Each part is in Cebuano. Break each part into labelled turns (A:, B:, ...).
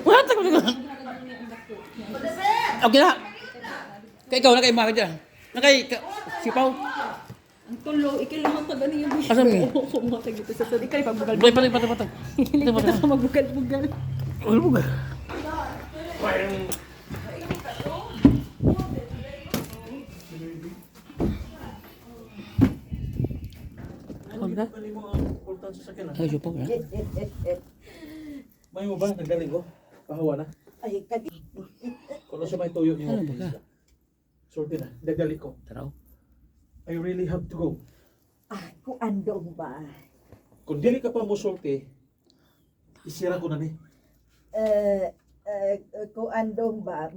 A: Wala ko dito. Okay na. Kay ikaw na kay mga dyan. Na kay sipaw.
B: Ang tulo, ikilahang ka gani yung
A: Asa mo?
B: Kumatag dito sa sud. Ikay pagbugal.
A: Patay, patay, patay, patay.
B: Hilig ka na magbugal-bugal.
A: Wala mo ba? Ano ba? Ay, sipaw na.
C: May mo ba? Nagdaling ko? Pahawa na.
D: Ay, kadi.
C: Kung sa may tuyo niyo.
A: Ano ba ka?
C: Sulti na. Nagdali ko.
A: Taraw.
C: I really have to go.
D: Ah, kuandong ba?
C: Kung dili ka pa mo sulti, isira ko na ni.
D: Eh, eh, kuandong ba?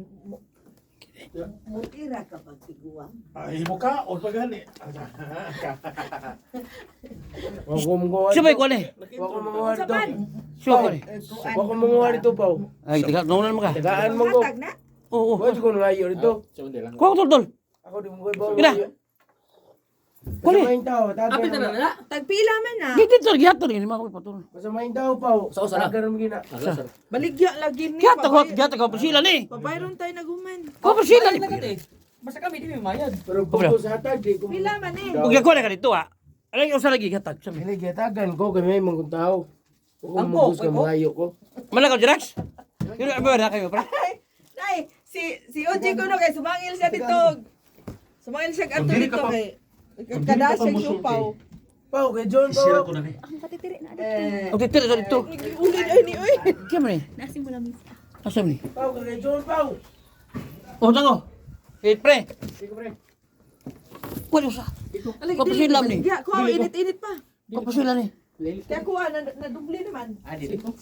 D: Mutira ka pag tiguang.
C: Ay mo ka o pagani.
E: Wa ko manguha
A: Siya ba ikaw eh?
E: Wa ko manguha dito.
A: Siya ba eh?
E: Wa ko manguha dito, Pao.
A: Ay, tiga, nauna naman ka.
E: Tagaan mo ko.
D: Hatag na?
A: Oo, oo.
E: Wa ko ngayo dito.
A: Kuha ko, tol, tol.
E: Ako di mo ko ba.
A: Ina. Kuli.
E: Kasamahin tao, tagaan mo na.
B: Tagpila man na.
A: Dito, tol, gihatol. Hindi mo ako ipatol.
E: Kasamahin tao, Pao. Tagaan mo gina.
B: Baligya lagi ni.
A: Gihatol ko, gihatol ko, Priscilla ni.
B: Pabayron tayo naguman.
A: Ko Priscilla ni.
F: Basta kami di may mayad.
E: Pero kung sa hatag di ko.
B: Pila man eh.
A: Huwag ko na ka dito ah. Alay, usa lagi gihatag. Sabi.
E: Dili gihatagan ko kay may mangkong tao. Wa ko
F: Angko,
E: mugos ka
F: angko.
E: mangayo ko.
A: Malakaw, Jerax? Yun, ano ba na kayo, pre?
B: Nay, si si OJ ko no kay sumangil siya dito. Sumangil siya
C: Kung
B: ato
C: dili
B: dito
C: ka pa-
B: kay
C: kung dili
B: kada
C: ka pa
B: siya
C: musulti,
B: supaw.
E: Pao kay John
C: Isira
E: Pao.
C: ko na ni.
G: Ang katitiri na.
D: Eh,
A: Okay, tira sa dito.
B: Ulid ay ni oy.
A: Kaya mo ni?
G: Nasi mo lang misa.
A: Asa mo ni?
E: Pao kay John Pao.
A: Oh, tango. Eh, pre.
E: Sige pre.
A: Kuha usa.
B: Alag,
A: Ko Priscilla ni.
B: Baligya ko init-init pa.
A: Ko Priscilla ni.
B: Kaya kuha na nadubli naman.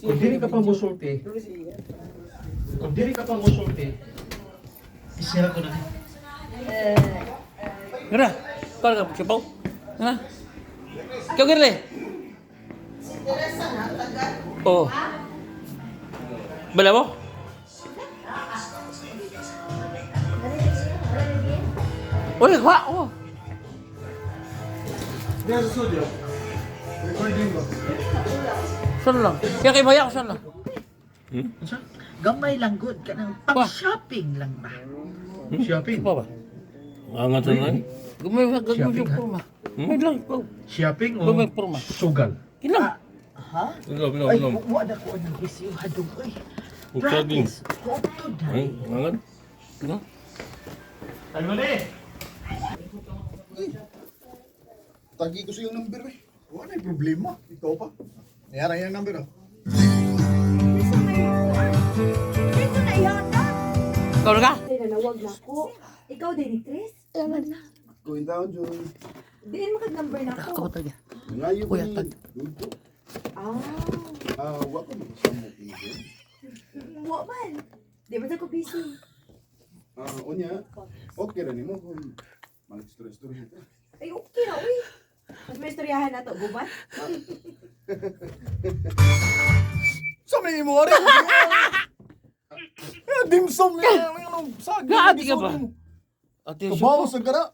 C: Kung dili ka pa mo sulti, kung dili ka pa mo sulti, isira ko na ni.
A: Gara. Kuha ka sipaw. Ha? Kau gerle. Oh. Bala mo? Uy, kuha. Oh. Saan lang? Kaya kay Maya, saan lang?
D: Gamay lang good ka ng pang-shopping lang ba?
C: Shopping.
A: Pa ba?
H: Angat na lang.
A: Gumay gumay porma. May lang.
C: Shopping o
A: Gumay porma.
C: sugal?
A: Ilang?
D: Ha?
H: Ilom, ilom,
D: Ay,
H: ilom.
D: wa na ko ang bisyo hadong oy.
H: Saging.
D: Practice. Ko to
H: Ay,
D: dai.
H: angat.
C: Ay mo ni.
I: Tagi ko sa iyong number eh. Wala na problema. Ikaw pa. Nayara yung number oh.
B: Dito na ihatag.
A: Ikaw na ka?
G: Ay, nanawag na ako. Ikaw din ni Chris? Laman na.
I: Going down, Joy.
G: Diin mo kag number na
A: Ako
G: ako.
A: talaga.
I: Ngayo ko
A: Kuya,
I: ni.
A: tag.
I: Dudo.
G: Ah,
I: Ah, wa ko makasama ko ni Joy.
G: wa man. Di ba ko busy?
I: Ah, unya. Okay ra nimo kung mag-story-story ito.
G: Ay, okay na, uy. Mas may istoryahan na to, gubat.
I: Sa may mo ari. Ya dimsum ya, ano saging.
A: Gaadi ka ba? Ate,
I: Kabaw sa gara.